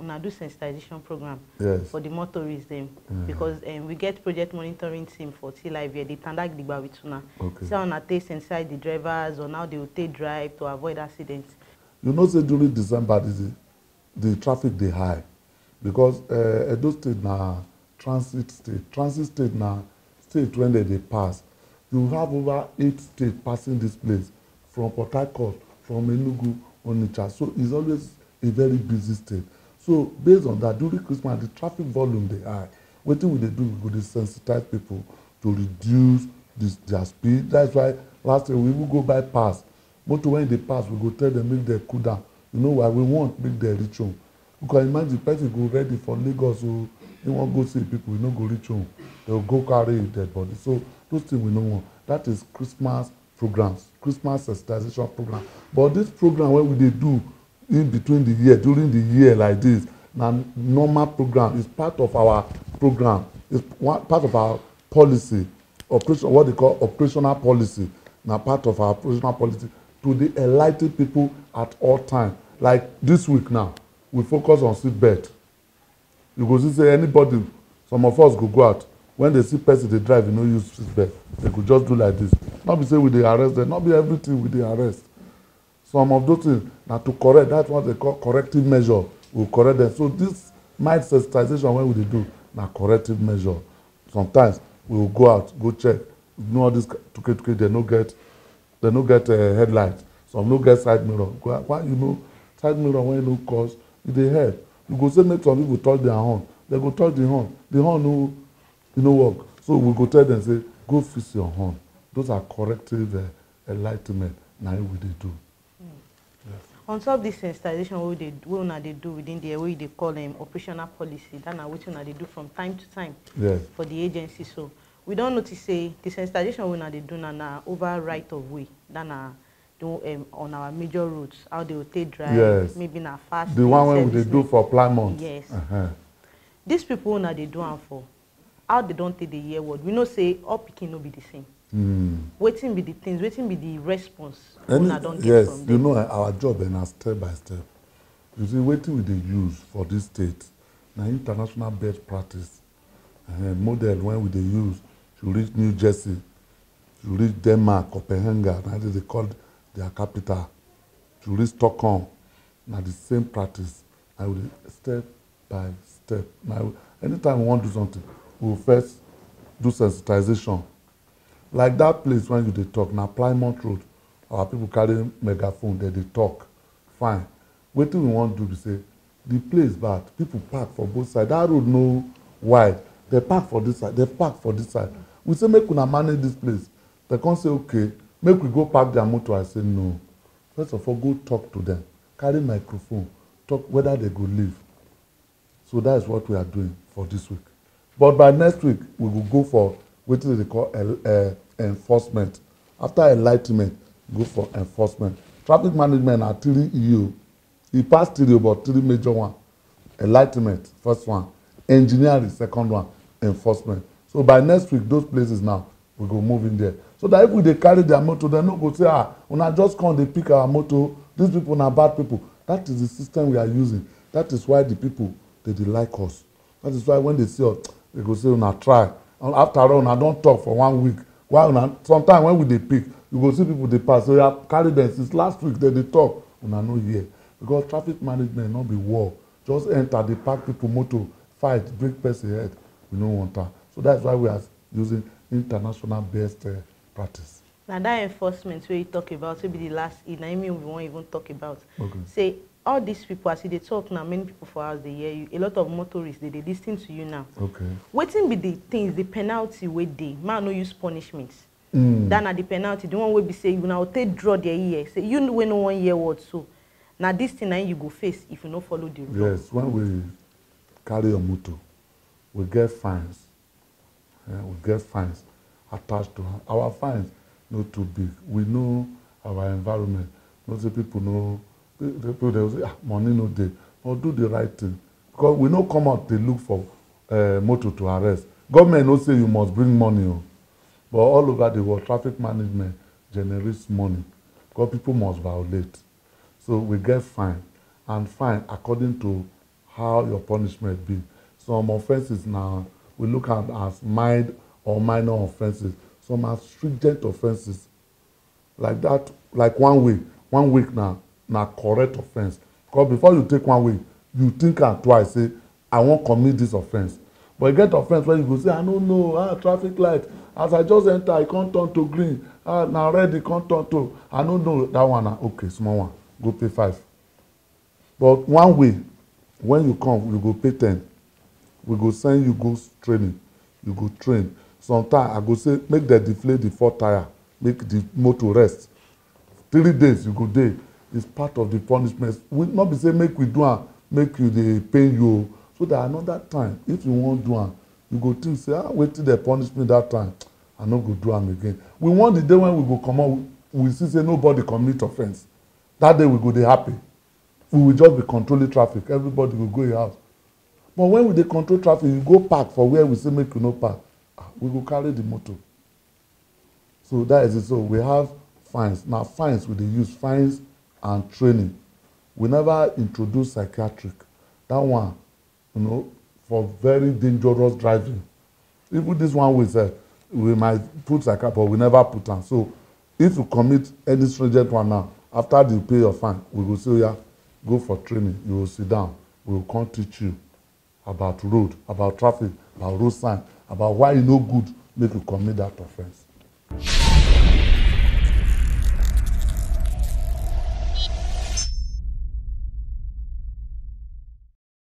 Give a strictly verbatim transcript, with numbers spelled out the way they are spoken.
Una do sensitization program Yes. for the motorists dem, because um, we get project monitoring team for T Live here. They tanda gidigba with una. Okay. See how una take sensitize the drivers, on how they will take drive to avoid accidents. You know say during December, the, the traffic dey high because uh, Edo State na transit state. Transit state na state when they dey pass. You have over eight states passing this place, from Port Harcourt, from Enugu, Onitsha. So it's always a very busy state. So based on that, during Christmas, the traffic volume dey high. Wetin we dey do, we go dey sensitize people to reduce this, their speed. That's why last year we even go buy pass. Motor when they pass, we go tell them make they cool down. You know why? We want make they reach home. You can imagine person go ready for Lagos, so he wan go see people, he no go reach home. They go carry him dead body. So those things we no want. That is Christmas programs, Christmas sensitization program. But this program wey we dey do in between the year, during the year like this, na normal program. It's part of our program. It's one part of our policy, operation, what they call operational policy. Na part of our operational policy to dey enlighten people at all time. Like this week now, we focus on seat belt. You go see say anybody, some of us go go out, when they see person dey drive, you no use seat belt, they go just do like this. No be say we dey arrest them, no be everything we dey arrest. Some of those things na to correct, that's what they call corrective measure. We correct them. So this mild sensitization wey we dey do na corrective measure. Sometimes we will go out, go check. You know all this tuke tuke, they no get, they no get uh, headlight. Some no get side mirror. Why, why you know side mirror when no cause, e dey help. You go say make some people touch their horn. They go touch the horn. The horn no, e no work. So we go tell them say, go fix your horn. Those are corrective uh, enlightenment. Na im we dey do. On top this sensitization wey dey wey una dey do within the year, wey you dey call um, operational policy, that na wetin una dey do from time to time Yes. for the agency. So we don notice say the sensitization wey una dey do na na over right of way. That na the um, on our major roads, how they will take drive, Yes. maybe na fast The lane, one wey we dey service do lane. For Plymouth. Yes. Uh-huh. These people una dey do am for, how they don take dey hear word? We know say all pikin no be the same. Mm. Wetin be the things? Wetin be the response Any- una don get yes, from you them? Know, our job na step by step. You see, wetin we dey use for this state na international best practice. Uh, model when we dey use, you reach New Jersey, you reach Denmark, Copenhagen, na they dey call their capital. You reach Stockholm, na the same practice. I will step by step. Now, anytime we wan do something, we will first do sensitization. Like that place when you dey talk, na Plymouth Road. Our people carry megaphone, they dey talk. Fine. Wetin we wan do be say the place bad, people park for both sides. That road no wide. They park for this side, they park for this side. We say make una manage this place. They come say okay, make we go park their motor. I say no. First of all, go talk to them. Carry microphone, talk whether they go leave. So that is what we are doing for this week. But by next week, we will go for wetin they call uh, enforcement. After enlightenment, go for enforcement. Traffic management are three E O. E pass three, but three major one. Enlightenment, first one. Engineering, second one. Enforcement. So by next week, those places now, we go move in there. So that if we dey carry their motor, they no go say, ah, una just come dey pick our motor. These people na bad people. That is the system we are using. That is why the people, they dey like us. That is why when they see us, they go say, una try. And after all, una don talk for one week. Why una, sometimes when we dey pick, you go see people dey pass. So you carry them since last week, they dey talk. Una no hear. Because traffic management no be war. Just enter, dey park people motor, fight, break person head. We no want am. So that's why we are using international best uh, practice. Na that enforcement wey you talk about, wey be the last E, na im we wan even talk about. Okay. Say all these people, as you dey talk now, many people for house dey hear you. A lot of motorists, they dey listen to you now. Okay. Wetin be the things, the penalty wey dey? Man no use punishment. Mm. That na the penalty, the one wey be say you now take draw their ear. Say you wey no wan hear word, so na this thing na you go face if you no follow the rule. Yes, when we carry your motor, we get fines. Eh, we get fines attached to am. Our fines no too big. We know our environment. No say people no, pe- pe- people dey say, ah, money no dey. But do the right thing. Because we no come out dey look for uh, motor to arrest. Government no say you must bring money o. But all over the world, traffic management generates money. Because people must violate. So we get fine. And fine according to how your punishment be. Some offenses na we look at as mild or minor offenses. Some are stringent offenses. Like that, like one way, one week na na correct offense. Because before you take one way, you think am twice, say, "I wan commit this offense." But you get offense when you go say, "I no know, ah, traffic light. As I just enter, I come turn to green. Ah, na red, e come turn to, I no know." That one na okay, small one. Go pay five. But one way, when you come, you go pay ten. We go send you go training. You go train. Sometimes I go say, "Make dem deflate the four tire, make the motor rest." Three days you go dey. It's part of the punishment. We not be say make we do am, make you dey pain you o. So that another time, if you wan do am, you go think say, "Ah, wetin dem punish me that time, I no go do am again." We want the day when we go comot, we see say nobody commit offense. That day we go dey happy. We will just be controlling traffic. Everybody go go your house. But when we dey control traffic, you go park for where we say make you no park. Ah, we go carry the motor. So that is it. So we have fines. Now fines we dey use, fines and training. We never introduce psychiatric. That one, you know, for very dangerous driving. Even this one we sef, we might put psychiatric, but we never put am. So if you commit any stringent one now, after you pay your fine, we go say, "Oya, go for training." You go sit down. We go come teach you about road, about traffic, about road sign, about why e no good make you commit that offense.